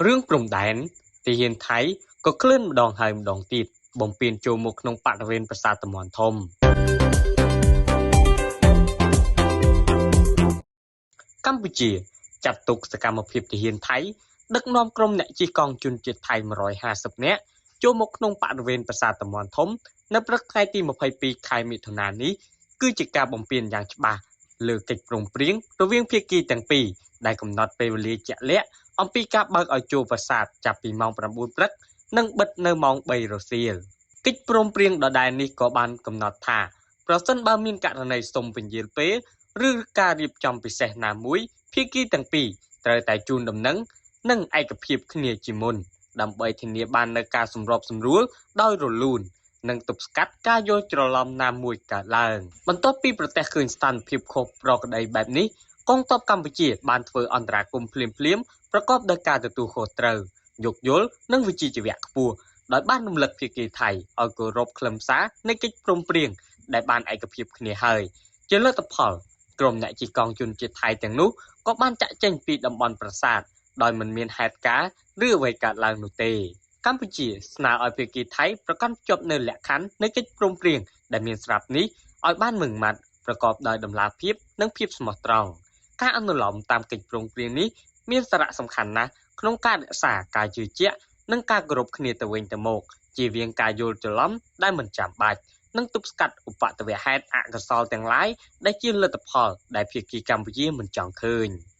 រឿងព្រំដែន ទាហានថៃក៏ក្លឿនម្ដងហើយម្ដងទៀតបំពេញចូលមកក្នុងបរិវេណប្រាសាទតំបន់ធំ។ កម្ពុជាចាត់ទុកសកម្មភាពទាហានថៃដឹកនាំក្រុមអ្នកជិះកង់ជនជាតិថៃ150នាក់ចូលមកក្នុងបរិវេណប្រាសាទតំបន់ធំនៅព្រឹកថ្ងៃទី22ខែមិថុនានេះ គឺជាការបំពានយ៉ាងច្បាស់លើកិច្ចព្រមព្រៀងរវាងភាគីទាំងពីរ ដែលកំណត់ពេលវេលាជាក់លាក់អំពីការបើកឲ្យចូលប្រាសាទចាប់ពីម៉ោង9ព្រឹក និងបិទនៅម៉ោង3រសៀល។ កិច្ចព្រមព្រៀងដដែលនេះក៏បានកំណត់ថា ប្រសិនបើមានករណីសុំពន្យារពេល ឬការរៀបចំពិសេសណាមួយ ភាគីទាំងពីរត្រូវតែជូនដំណឹង និងឯកភាពគ្នាជាមុន ដើម្បីធានាបាននូវការសម្របសម្រួលដោយរលូន និងទប់ស្កាត់ការយល់ច្រឡំណាមួយកើតឡើង។ បន្ទាប់ពីប្រទះឃើញស្ថានភាពខុសប្រក្រតីបែបនេះ កងទ័ពកម្ពុជាបានធ្វើអន្តរាគមន៍ភ្លាមៗប្រកបដោយការទទួលខុសត្រូវ យោគយល់ និងវិជ្ជាជីវៈខ្ពស់ ដោយបានរំលឹកភាគីថៃឲ្យគោរពខ្លឹមសារនៃកិច្ចព្រមព្រៀងដែលបានឯកភាពគ្នាហើយ។ ជាលទ្ធផល ក្រុមអ្នកជិះកង់ជនជាតិថៃទាំងនោះក៏បានចាក់ចេញពីតំបន់ប្រាសាទដោយមិនមានហេតុការណ៍ឬអ្វីកើតឡើងនោះទេ។ កម្ពុជាស្នើឲ្យភាគីថៃប្រកាន់ខ្ជាប់នូវលក្ខខណ្ឌនៃកិច្ចព្រមព្រៀងដែលមានស្រាប់នេះឲ្យបានម៉ឺងម៉ាត់ ប្រកបដោយតម្លាភាព និងភាពស្មោះត្រង់។ ការអនុលោមតាមកិច្ចព្រមព្រៀងនេះមានសារៈសំខាន់ណាស់ក្នុងការរក្សាការជឿជាក់ និងការគោរពគ្នាទៅវិញទៅមក ជៀសវាងការយល់ច្រឡំដែលមិនចាំបាច់ និងទប់ស្កាត់ឧបទ្ទវហេតុអកុសលទាំងឡាយដែលជាលទ្ធផលដែលភាគីកម្ពុជាមិនចង់ឃើញ។